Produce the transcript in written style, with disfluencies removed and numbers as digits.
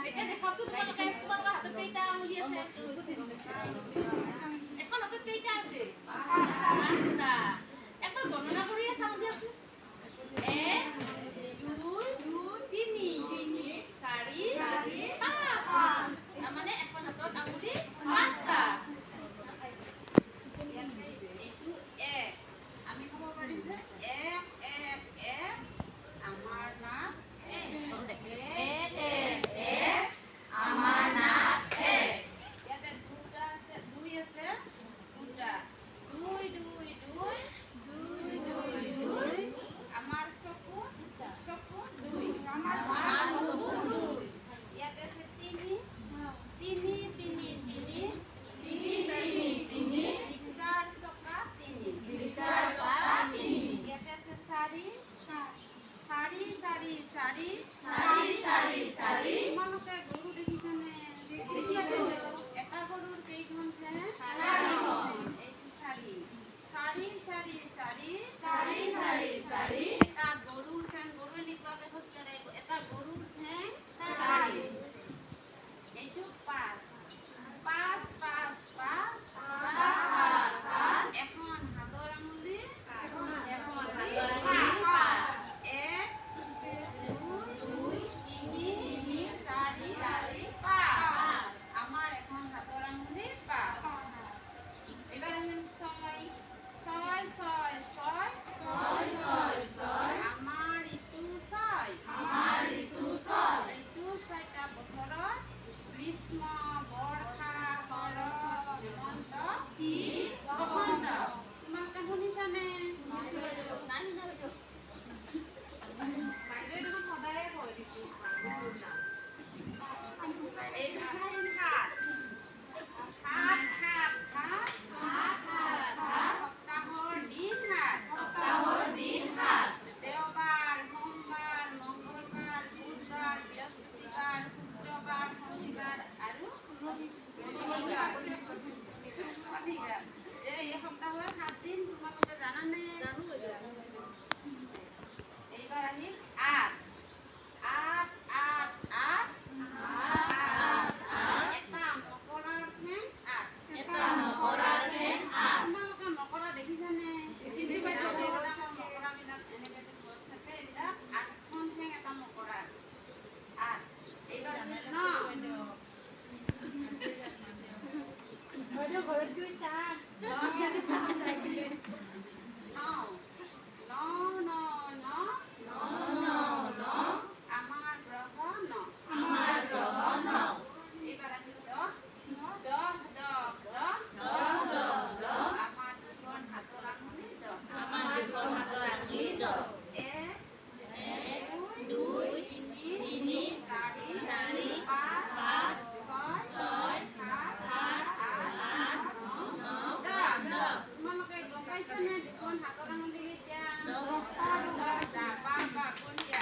এতিয়া দেখাওকচোন তোমালোকে তোমালোকৰ হাতত কেইটা আঙুলি আছে? এখন হাতত কেইটা আছে? পাঁচটা। একবাৰ গণনা কৰিয়ে চাওঁ দিয়কচোন। 1 2 3 4 5। মানে এখন হাতত আঙুলি পাঁচটা। এইটো এক। আমি ক'ব পাৰিম যে 1 1 1 আমাৰ নাক 1 1 1 আমাৰ নাক 1। ইয়াতে দুটা আছে, দুই আছে, দুটা। 2 2 2 2 2 2 আমাৰ চকু চকু 2। আমাৰ চকু 2। ইয়াতে আছে 3 3 3 3 3 3 3 ৰিক্সাৰ চকা 3। ৰিক্সাৰ চকা 3। ইয়াতে আছে 4 4 4 4 4 4 4। তোমালোকে গৰু দেখিছানে? দেখিছো। এটা গৰুৰ কেইখন ঠেং? চাৰিখন। এইটো 4 4 4 4 4 4 4। এটা গৰুৰ ঠেং, গৰু এনেকুৱাকে খোজকাঢ়ে, এটা গৰুৰ ঠেং 4। এইটো 5 5 5 5 5 5 5। এখন হাতৰ আঙুলি এখন হাতৰ আঙুলি 5। 1 2 2 3 3 4 4 5। 5। আমাৰ এখন হাতৰ আঙুলি 5। এইবাৰ আহিল 6 6 6 6 6 6 6। আমাৰ ঋতু 6। আমাৰ ঋতু 6। ঋতু 6টা বছৰত গ্ৰীষ্ম, বৰ্ষা, শৰৎ, হেমন্ত, শীত, বসন্ত। তোমালোকে শুনিছানে? নাই শুনা বাইদেউ। বাইদেৱে দেখোন সদায়ে কয় ঋতু ঋতুৰ নাম। এইবাৰ আহিল 7 7 7 7। 7 7 7। সপ্তাহৰ দিন 7। সপ্তাহৰ দিন 7। দেওবাৰ, সোমবাৰ, মংগলবাৰ, বুধবাৰ, বৃহস্পতিবাৰ, শুক্ৰবাৰ, শনিবাৰ আৰু ৰবিবাৰ। শনিবাৰ। এই সপ্তাহৰ 7 দিন তোমালোকে জানানে? জানো বাইদেউ। এইবাৰ আহিল 8 8 8 8। 8 8। এটা মকৰাৰ ঠেং 8। এটা মকৰাৰ ঠেং 8। তোমালোকে মকৰা দেখিছানে? দেখিছো বাইদেউ। ডাঙৰ ডাঙৰ মকৰাবিলাক এনেকে যে গছ থাকে, এইবিলাক 8খন ঠেং এটা মকৰাৰ। 8। এইবাৰ আহিল 9। বাইদেউ ঘৰত গৈ চাম। 9 9 9 9। 9 9 9। আমাৰ গ্ৰহ 9। আমাৰ গ্ৰহ 9। এইবাৰ আহিল 10 10 10 10। 10 10 10। আমাৰ দুখন হাতৰ আঙুলি 10। আমাৰ দুখন হাতৰ আঙুলি 10। 1 1 2 2 3 3 4 4 5 5 6 6 7 7 8 8 9 9 10। 10। তোমালোকে গম পাইছানে দুখন হাতৰ আঙুলি কেইটা? 10টা। 10টা। বাহ বাহ, বঢ়িয়া।